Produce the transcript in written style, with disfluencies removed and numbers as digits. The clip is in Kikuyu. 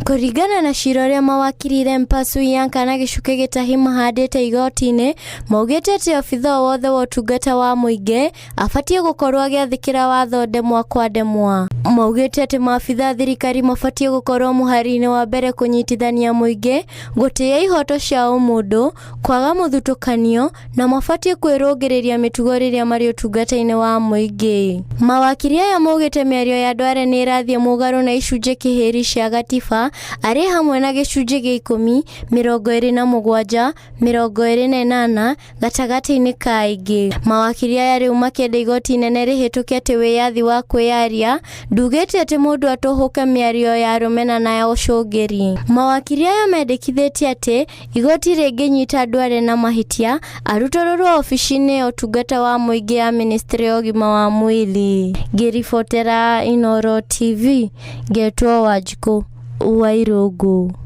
Kũringana na cira ũrĩa mawakiri Lempas Wianka na Gĩchukĩ Gĩtahi mahandĩte igoti-inĩ, maugĩte atĩ obithaa o wothe wa ũtungata wa mũingĩ abatiĩ gũkorwo agĩathĩkĩra watho ndemwa kwa ndemwa. Maugĩte atĩ maabithaa a thirikari mabatiĩ gũkorwo mũhari-inĩ wa mbere kũnyitithania mũingĩ, gũtĩĩa ihoto cia ũmũndũ, kwaga mũthutũkanio, na mabatiĩ kwĩrũngĩrĩria mĩtugo rĩrĩa marĩ ũtungata-inĩ wa mũingĩ. Mawakiri aya maugĩte mĩario ya Ndware nĩ ĩrathiĩ mũgarũ na icunjĩ kĩhĩri cia gatiba arĩ hamwe na gĩcunjĩ gĩa ikũmi, 27, 28 gatagatĩ-inĩ ka ĩngĩ. Mawakiri aya rĩu makĩenda igoti inene rĩhĩtũke atĩ wĩyathi wa kwĩyaria ndugĩte atĩ mũndũ atũhũke mĩario ya rũmena na ya ũcũngĩri. Mawakiri aya mendekithĩtie atĩ Igoti rĩngĩnyita Ndware na mahĩtia, arutũrũrwo obici-inĩ ya ũtungata wa mũingĩ ya ministry ya ũgima wa mwĩrĩ. Ngĩribotera Inooro TV, ngetwo Wanjikũ wa Irũngũ.